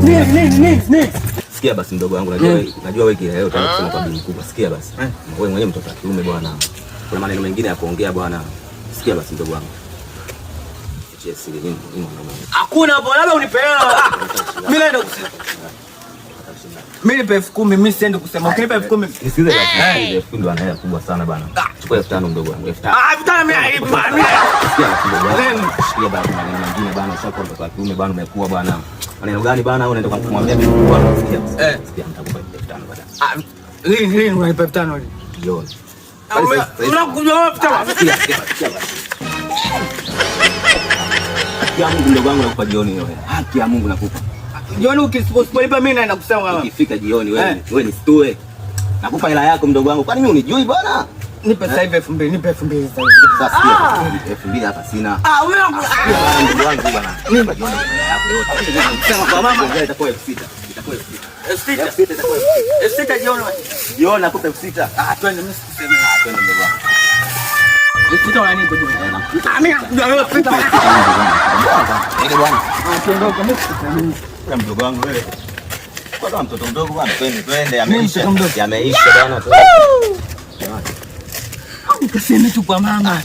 Nini nini nini nini? Sikia basi mdogo wangu, najua najua wewe kile leo utaenda kusema kwa bibi mkubwa. Sikia basi. Wewe mwenyewe mtoto wa kiume bwana. Kuna maneno mengine ya kuongea bwana. Sikia basi mdogo wangu. Achia siri nini nini mwanaume. Hakuna hapo, labda unipe hela. Mimi naenda kusema. Mimi nipe 10,000, mimi siendi kusema. Ukinipa 10,000. Nisikize basi. 10,000 ndo ana hela kubwa sana bana. Chukua 5,000 mdogo wangu. 5,000. Ah, 5,000 mimi naipa. Mimi Sikia basi mdogo wangu. Sikia basi maneno mengine bana, ushakuwa mtoto wa kiume bana, umekuwa bwana. Maneno gani bana, unaenda kwa kumwambia bibi mkubwa bana? Sikia. Sikia, nitakupa 5,000 baadaye. Ah, lini lini unanipa 5,000 lini? Jioni. Unakuja wapi tena? Sikia, sikia, sikia basi. Haki ya Mungu mdogo wangu nakupa jioni hiyo hela. Haki ya Mungu nakupa. Jioni ukisipolipa mimi naenda kusema kama. Ukifika jioni wewe, wewe nisitue. Nakupa hela yako mdogo wangu. Kwani mimi unijui bwana? Nipe sasa hivi 2,000, nipe 2,000 sasa hivi. Sasa sikia, 2,000 hapa sina. Ah, wewe Sikia bana mdogo wangu bwana. Nipa jioni hela yako yote. Sema kwa mama. Itakuwa 6,000. Itakuwa 6,000. 6,000. 6,000 itakuwa 6,000. 6,000 jioni. Jioni nakupa 6,000. Ah, twende mimi sikusema. Ah, twende mdogo wangu. 6,000 unanipa jioni. Ah, mimi nakuja wewe pita. Twende bwana. Ah, tuondoke mimi sikusema. Wewe mdogo wangu wewe. Kwa kama mtoto mdogo bwana, twende twende, yameisha. Mtoto mdogo. Yameisha bwana, twende. Nikaseme tu kwa mama.